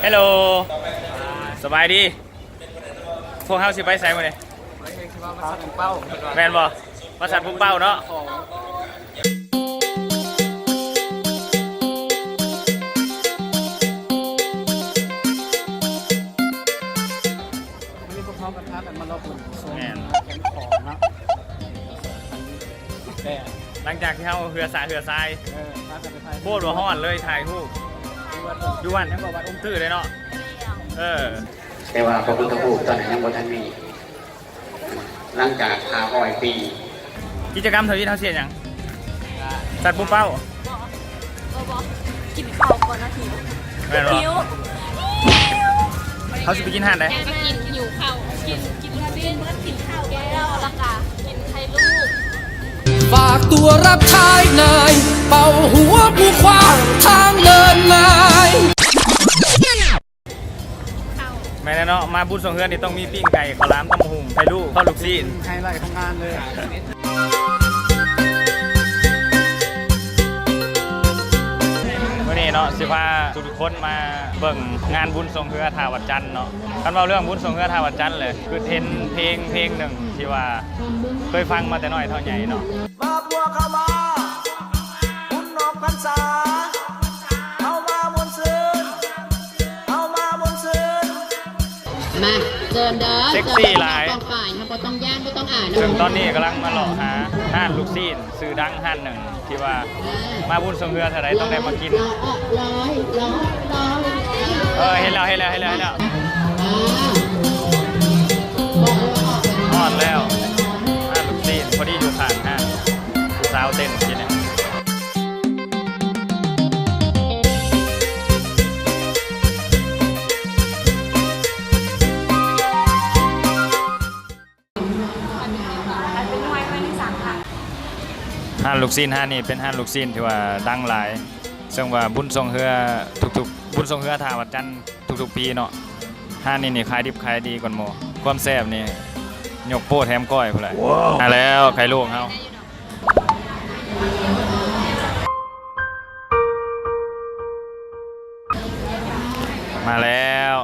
ເຮລໂລ ສະບາຍດີ. ພວກເຮົາຊິໄປໃສມື້ນີ້? ແມ່ນບໍ່? ປາສາດປຸງເປົ້າເນາະ. ມື້ນີ້ພວກເຮົາກໍພາກັນມາເລາະບຸນໂຊນ ແມ່ນ ແຄມຂອງເນາະ. ແຕ່ຫຼັງຈາກທີ່ເຮົາເຮືອສາເຮືອຊາຍ ເອີ ພາກັນໄປຖ່າຍ ໂຄດວ່າຮ້ອນເລີຍ ຖ່າຍຮູບຢູ່ວັດ ຢູ່ວັດຫຍັງກໍ ວັດອົງຕື້ເດ້ເນາະ. ເອີ ແຕ່ວ່າພະພຸດທະຮູບຕອນນັ້ນຍັງບໍ່ທັນມີ. ຫຼັງຈາກຫ້າຮ້ອຍປີ ກິດຈະກຳທຳອິດເຮົາຊິເຮັດຫຍັງ? ສັດປູເປົ້າ? ບໍ່ ບໍ່ ບໍ່ ກິນເຂົ້າກ່ອນນະ ຫິວ. ແມ່ນບໍ່? ຫິວ ເຮົາຊິໄປກິນຮ້ານໃດ? ຢາກກິນ ຫິວເຂົ້າ ກິນ ກິນ ກິນ ກິນເຂົ້າແລ້ວ ແລ້ວກະກິນໄຂ່ລູກ. ຝາກຕົວຮັບໃຊ້ນາຍ ເປົ່າຫົວຜູ້ຂວາງທາງເດີນນາຍ. ແມ່ນແລ້ວເນາະ ມາບຸນຊ່ວງເຮືອນີ້ຕ້ອງມີປີ້ງໄກ່ ເຂົ້າຫຼາມ ຕຳບັກຫຸ່ງ ໄຂ່ລູກ ທອດລູກຊີ້ນ ໄຮໄລຂອງງານເລີຍ. ມື້ນີ້ເນາະ ຊິພາທຸກໆຄົນມາເບິ່ງງານບຸນຊ່ວງເຮືອທ່າວັດຈັນເນາະ. ຄັນເວົ້າເລື່ອງບຸນຊ່ວງເຮືອທ່າວັດຈັນແຫຼະ ຄືເຫັນເພງເພງໜຶ່ງທີ່ວ່າເຄີຍຟັງມາແຕ່ນ້ອຍເທົ່າໃຫຍ່ເນາະ. ມາພວກເຮົາມາ ບຸນອອກພັນສາ ເຮົາມາມ່ວນຊື່ນ ເຮົາມາມ່ວນຊື່ນ. ມາ ເຊີນເດີ ເຊັກຊີຫຼາຍ ເຊີນເດີ ກອງຝ່າຍ ເຮົາບໍ່ຕ້ອງຢ້ານ ບໍ່ຕ້ອງອາຍ. ເຊິ່ງຕອນນີ້ກຳລັງມາເລາະຫາຮ້ານລູກຊີ້ນຊື່ດັງຮ້ານໜຶ່ງ ທີ່ວ່າມາບຸນຊ່ວງເຮືອເທື່ອໃດຕ້ອງໄດ້ມາກິນ. ເອີ ເຫັນແລ້ວ ເຫັນແລ້ວ ເຫັນແລ້ວ ເຫັນແລ້ວ. ຮອດແລ້ວ ຮ້ານລູກຊີ້ນ ພໍດີຢູ່ຂ້າງຮ້ານ ຜູ້ສາວເຕັ້ນຢູ່ນີ້. ຮ້ານລູກຊີ້ນຮ້ານນີ້ເປັນຮ້ານລູກຊີ້ນທີ່ວ່າດັງຫຼາຍ ເຊິ່ງວ່າບຸນຊ່ວງເຮືອທຸກໆ ບຸນຊ່ວງເຮືອທ່າວັດຈັນທຸກໆປີເນາະ ຮ້ານນີ້ນີ້ຂາຍດິບຂາຍດີກວ່າໝູ່. ຄວາມແຊບນີ້ຍົກໂປ້ແຖມກ້ອຍພຸ້ນແຫຼະ. ມາແລ້ວໄຂ່ລູກເຮົາ ມາແລ້ວ.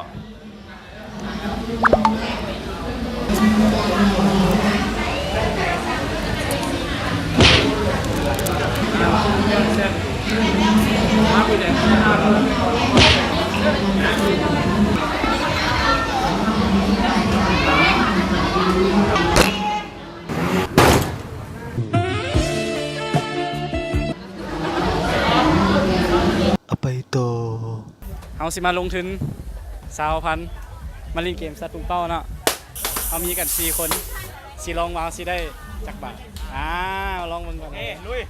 ເອົາໄປຕໍ່. ເຮົາຊິມາລົງທຶນຊາວພັນ ມາຫຼິ້ນເກມສັດປຸງເປົ້າເນາະ. ເຮົາມີກັນສີ່ຄົນ ຊິລອງວ່າເຮົາຊິໄດ້ຈັກບາດ. ອ້າວ ລອງເບິ່ງກ່ອນ. ເອີ ລຸຍ.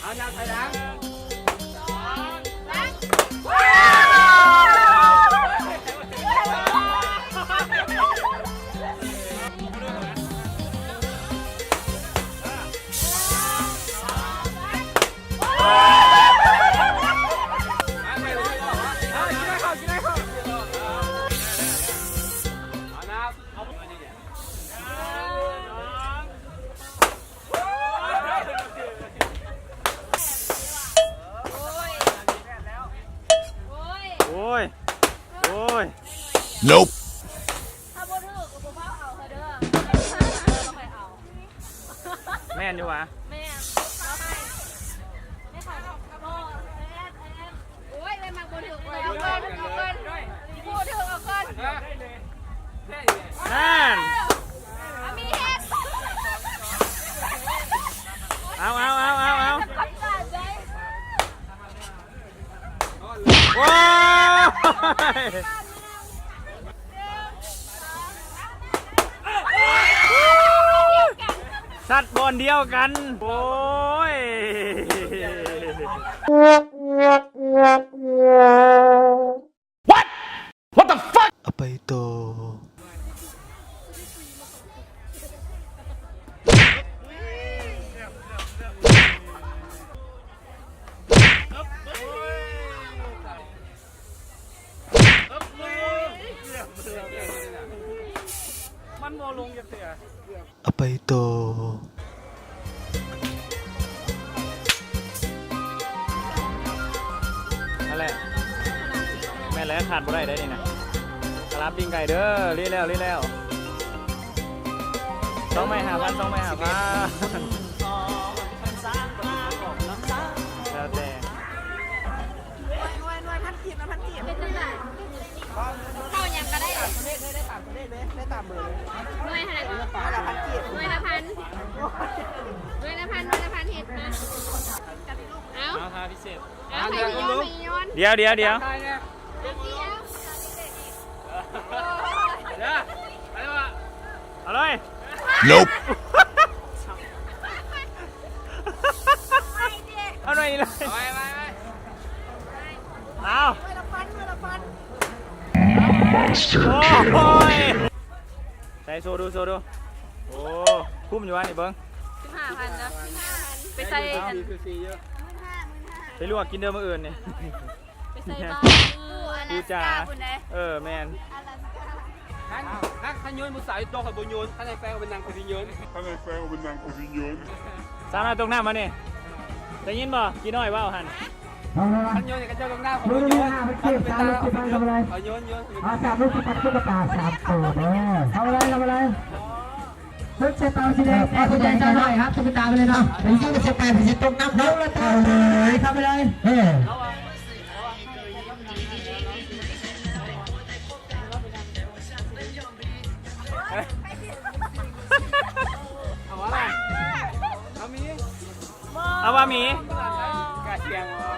ເອົາ ນັບຖອຍຫຼັງ. ໂອ້ຍ ໂອ້ຍ ໂອ້ຍ Nope. ຖ້າບໍ່ຖືກກໍບໍ່ພາເອົາເດີ ແມ່ນຢູ່ຫວາ? ແມ່ນ ເອົາໃຫ້ ແມ່ນ ໂອ້ຍ ເອື້ອຍມັກບໍ່ຖືກເວີຍ ເອົາກ່ອນ ເອົາກ່ອນ ຜູ້ຖືກເອົາກ່ອນ. ນັ້ນ ເອົາ ມີເຮັດ ເອົາ ເອົາ ເອົາ ເອົາ ເອົາ. ໂອ້ຍ ສັດບ່ອນດຽວກັນ ໂອ້ຍ. What? What the fuck? ເອົາໄປຕໍ່. ມັນບໍ່ລົງຈັກເທື່ອ. ເອົາໄປຕໍ່. ນັ້ນແຫຼະ ແມ່ນແລ້ວ ໄ ຂາດບໍ່ໄດ້ເດ້ນີ້ນະ ຕະຫຼາດປີ້ງໄກ່ເດີ. ເລີຍແລ້ວ ເລີຍແລ້ວ ສອງໄມ້ຫ້າພັນ ສອງໄມ້ຫ້າພັນ ແລ້ວແຕ່. ໜ່ວຍ ໜ່ວຍ ໜ່ວຍ ພັນກີບນະ ພັນກີບ ເປັນຈັ່ງໃດ? ເຂົ້າຫຍັງກໍໄດ້ ເລກເລີຍ ໄດ້ຕາມເລກເລີຍ ໄດ້ຕາມເບີເລີຍ. ໜ່ວຍເທົ່າໃດ? ໜ່ວຍລະພັນກີບ ໜ່ວຍລະພັນ ໜ່ວຍລະພັນ ໜ່ວຍລະພັນ ເຮັດມາ. ເອົາ ເອົາ ຖ້າພິເສດ ເອົາ ໃຜຊິໂຍນ ໃຜຊິໂຍນ? ດຽວ ດຽວ ດຽວ ເອົາ ເອົາເລີຍ ເອົາໜ່ອຍນີ້ເລີຍ ເອົາ ໂອ້ຍ ໃສ່ໂຊດູ ໂຊດູ. ໂອ້ ຄຸ້ມຢູ່ຫວານີ້ ເບິ່ງ ສິບຫ້າພັນເດີ ໄປໃສ່ ໄປລວກກິນເດີມື້ອື່ນນີ້ ໄປໃສ່ບາດ ປູຈາ ເອີ ແມ່ນ. ຄັນ ຄັນ ຄັນໂຍນຜູ້ສາວດອກ ຂ້ອຍບໍ່ໂຍນ ຄັນໃຫ້ແຟນເອົາໄປນັ່ງ ຂ້ອຍຊິໂຍນ ຄັນໃຫ້ແຟນເອົາໄປນັ່ງ ຂ້ອຍຊິໂຍນ. ສາວນ້ອຍຕົກນ້ຳມານີ້ ໄດ້ຍິນບໍ່? ກີນ້ອຍເວົ້າຫັ້ນ ຄັນໂຍນໃຫ້ເຂົາເຈົ້າຕົກນ້ຳ ຂ້ອຍບໍ່ໂຍນ ມັນເປັນຕາ ເອົາໂຍນ ໂຍນ ເອົາສາມລູກ ຊິປັດຕຸກກະຕາສາມໂຕເດີ ເອົາໄປເລີຍ ເອົາໄປເລີຍ. ເພິ່ນໃສ່ເປົາສີແດງ ເອີ ໃສ່ເປົາສີແດງ ໃສ່ໜ້ອຍຮັບຕຸກກະຕາໄປເລີຍເນາະ ໄປຍິງກັບໃສ່ໄປ ໃຫ້ຊິຕົກນ້ຳເນາະ ເອົາເລີຍ ເອົາເລີຍ ເອີ. ເອົາວ່າ ເອົາວ່າ ເອົາວ່າມີ ກະສຽງບໍ່?